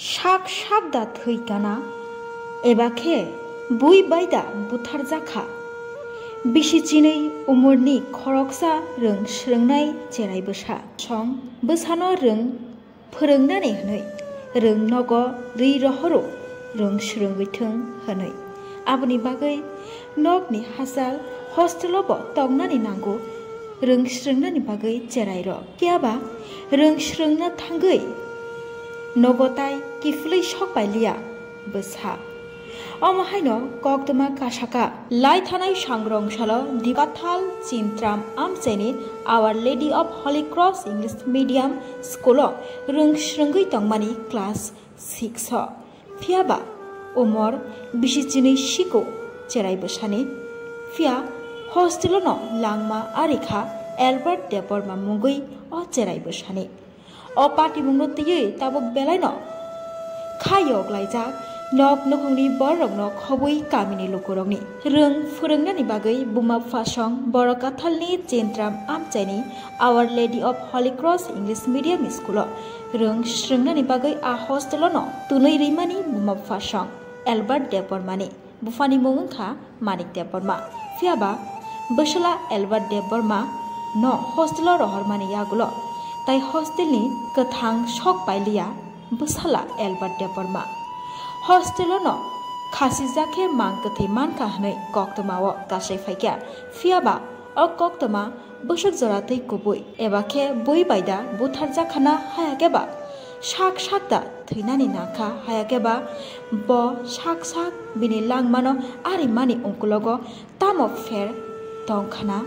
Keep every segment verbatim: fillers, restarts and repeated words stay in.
Sak sak da thwi kana, eba khe bui bai da butharjak kha. Bisi chinwi umorni khoroksa rwng swrwngnai cherai bwsa. Song bwsano rwng phwrwngnani hwnwi rwng nogo rwi rohoro rwng swrwngwi thwng hwnwi. Aboni bagwi nokni hachal hostelo bo tongnani nango rwng swrwngnani bagwi cherairok. Phiya ba rwng swrwngna thangwi nogo tai kiphilwi sok pai liya bwsa. Omo haino koktwma kasaka lai thanai sangrong salo Dibkathal Chintram amchaini Our Lady of Holy Cross English Medium School o rwng swrwngwi tongmani class six o. Phiya ba umor bisi chinwi siko cherai bwsani. Phiya hostel o no langma ari kha Albert Debbarma mungwi o cherai bwsani. O patimungno twiwi tabuk belaino kha yok laijak nok nukhungni bororokno khobwi kamini lukurokni rwng phwrwngnani bagwi buma bupha song Borok Kathalni Chintram amchaini Our Lady of Holy Cross English Medium School o rwng swrwngnani bagwi a hostel o no twnwi rimani buma bupha song Albert Debbarmani. Buphani mung wngkha Manik Debbarma. Phiya ba bwsala Albert Debbarma no hostel o rohormani yagulo tai hostel ni kwthang sok pailiya bwsala Albert Debbarma. Hostel o no khasijak khe mang kwthwi mankha hwnwi koktwma o kasai phaikha. Phiya ba o koktwma bwswk jora twi kubui, eba khe bui bai da butharjak khana haya khe ba sak sak da thwinani nangkha, haya khe ba bo sak sak bini langmano arimani ongkologo tamo pher tong khana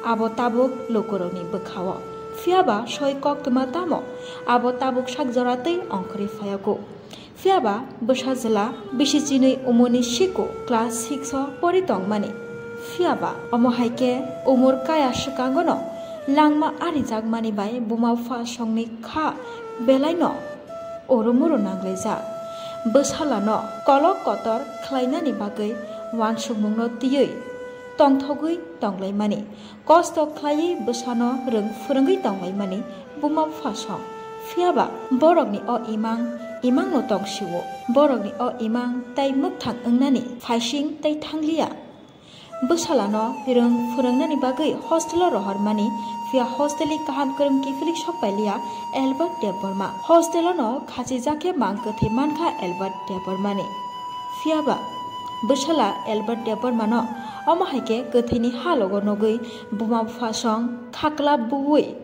abo tabuk lukurokni bwkha-o. Phiya ba soi koktwma tamo abo tabuk sak jora twi ongkhorwi phayago. Phiya ba bwsa jwla bisi chinwi umorni siko class six o pori tongmani. Phiya ba omo hai khe umor kaya swkango no langma arijakmani bai buma bupha songni kha belai no urumuru nanglaijak. Bwsala no kolok kotor khlainani bagwi uansukmung no twiwi tongthogwi tonglaimani. Kosto khlaiwi bwsano rwng phwrwngwi tonglaimani buma bupha song. Phiya ba borokni o imang, imangno tong sio. Borokni o imang tei mwkthang wngnani phaising tei thangliya. Bwsalano rwng phwrwngnani bagwi hostel o rohormani, phiya hostel ni kaham kwrwng kiphilwi sok pailiya Albert Debbarma. Hostel o no khachijak khe mang kwthwi mankha Albert Debbarmani. Phiya ba bwsala Albert Debbarmano omo hai khe kwthwini halogo nugwi buma bupha song khakla buwi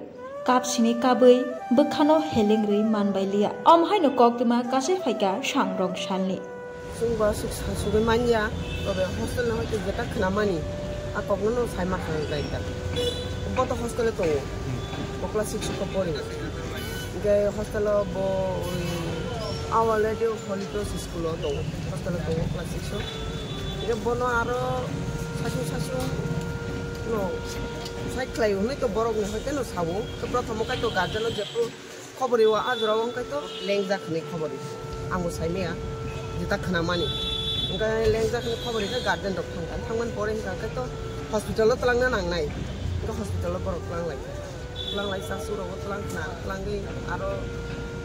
kap sini kabwi bwkhano helengrwi manbai liya. Omo haino koktwma kasai phaikha sangrong salni. Chwngbo aswk sansugwi manya, tobe hostel no hoite jeta khwnamani, a kokno no sai ma kha jai ta. Bo to hostel o tongo, bo class six o pori. Hingke hostel o bo, ui, Our Lady of Holy Cross school o tongo, hostel o tongo class six o. Hingke bono aro sasung sasung no sai khlai hwnwi to borok ni hoite no sabo. To prothom o kaitor guardian o jephru khobor rw a jora o wngkha to lengjak hwnwi khobor rw. Ang bo sai maya jeta khwnamani. Hingke lengjak hwnwi khobor rw khe guardian rok thangkha. Thangmani pore hingka khe to hospital o twlangna nangnai. Hingke hospital o borok twlang lai kha. Twlang lai cha, surok o twlang khna, twlangwi aro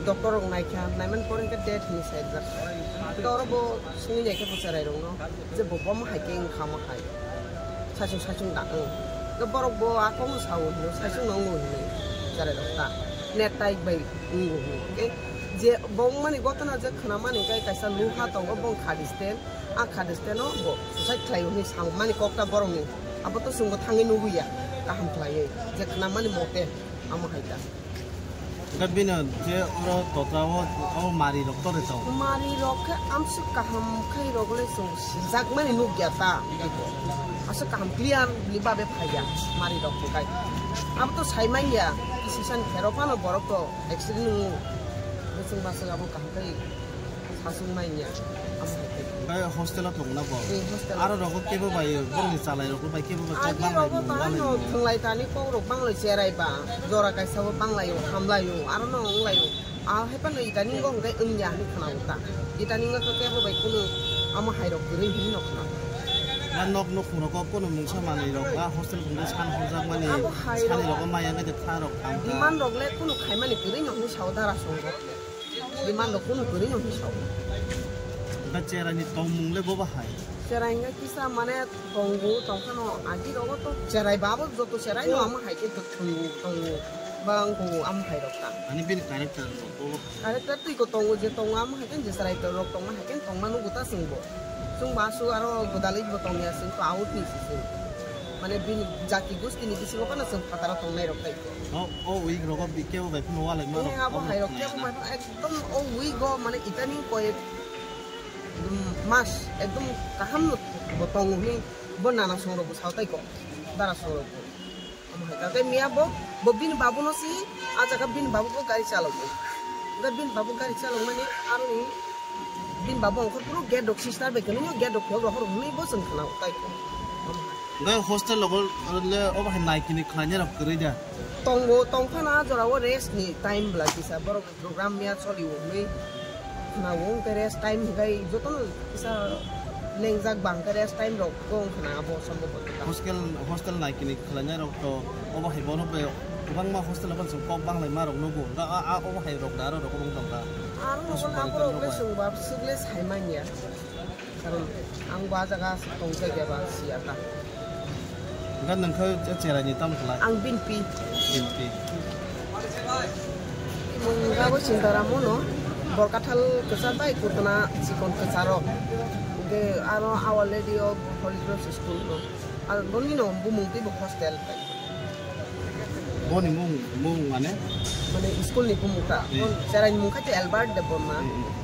doctor rok naikha, naimani pore hwnkhe death hinwi saijak. Hwnkhe oro bo swngwi naikhe bo chwrairokno, je bo bomo hai khe wngkha omo hai. Saichung saichung da wng. Hwnkhe borok bo a kokno sao hino, saichung no wngo hinwi chwrairok ta. Net tai bai wngo hinwi. Hwnkhe je bo wngmani gotona je khwnamani hwnkhe kaisa luha tongo, bo wngkha distant. A khade steno bo suicide khlai hwnwi samani kokta borokni. Abo to chwngbo thangwi nubuya, kaham khlaiwi je khnamani mote amo hai ta. Hwnkhe bini je oro totra o, o mari rok tore tongo. Mari rok khe amswk kaham khai rogole chwng sijakmani nukya ta. Aswk kaham clear ni babe phaiya mari rok hwnkhe. Abo to sai manya, kisisani phero phano borok to accident wngo. Bwswng bwswng abo kaham khai. Sasung manya, amo hai khe. Bai hostel o tongna bo. Ee, hostel o. Aro rogo kebo bai, borokni chalai rogo bai kebo bai kok Agi banglai rogo mung, banglai no mung. Thwnglai tani kok rok banglai cherai ba, jora kaisa bo banglai o, hamlai o, aro no wnglai o. A hai phano itani ngo hwnkhe wngya hinwi khna o ta. Itani ngo khe kebo bai kunu amo hai rok kwrwi hinwi no khna o. Ba nok nukhung rogo kunu mungsa manwi rok ba hostel khungwi san horjak mani Abo hai sani rok. Rogo maya nai de kha rok thang kha. Demand rok le kunu khaimani kwrwi no hinwi sao dara songo. Demand rok kunu kwrwi no hwnwi sao. Hwnkhe cherai ni tongmung le bo bahai? Cherai hwnkhe kisa mane tongo, tongphano agi rogo to cherai babo joto cherai no amo hai khe to thwngo, tongo, bang tongo amo hai rok ta. Ani bini character rok bo bahai? Character twi ko tongo je tongo amo hai khe je cherai rok tongma hai khe tongma nugo ta chwngbo. Chwngbo aswk aro gwdalwi bo tongya chwng to out ni se chwng. Mane bini jati gosti ni bisingo phano chwng phataro tongnai rok tai ko. O, o week rogo bi kebo bai phano walai ma rok. Abo hai rok kebo bai phano ekdom o week o mane itani koi, mm, mas ekdom kaham no bo tongo hwnwi bo nana song rok bo sao tai ko. Dara song rok bo. Amo hai khe miya bo, bo bini babu no si, a jaga bini babu bo gari chalogo. Hwnkhe bini babu gari chalok mani aroni bini babu ongkhor phuru gate rok sister bai kwnwi gate rok phiyok rohor hwnwi bo chwng khna tai ko. Hwnkhe hostel rogo le obo hai naikini khlainai rok kwrwi da? Tongo, tongphano a jora o rest ni time bwla kisa borok program ya choli o hwnwi khna o, hwnkhe rest time hwnkhe jotono kisa lengjak bang khe rest time rok bo wng khna abo sombo bo. Hostel, hostel naikini khlainai rok to obo hai bono be kwbangma hostel o chwng kok bang lai ma rok nugo. Hwnkhe a, a obo hai rok da aro rok wng tong kha. Aro rok na borok le chwng ba swk le sai man ya. Karon ang bo a jaga tong thai khe ba si ya ta. Hwnkhe nwng khe cherai ni tamo khlai? Ang binpi. Binpi. Mung gabo chinta ramo no. Borkathal kwchar bai kutuna chikon kwcharo. Hwnkhe aro Our Lady of Holy Cross School no. Aro boni no bumung tei bo hostel bai. Boni mung, mung mane? Mane school ni bumung ta. Hmm. Cherai ni mung kha Albert Debbarma. Hmm, hmm.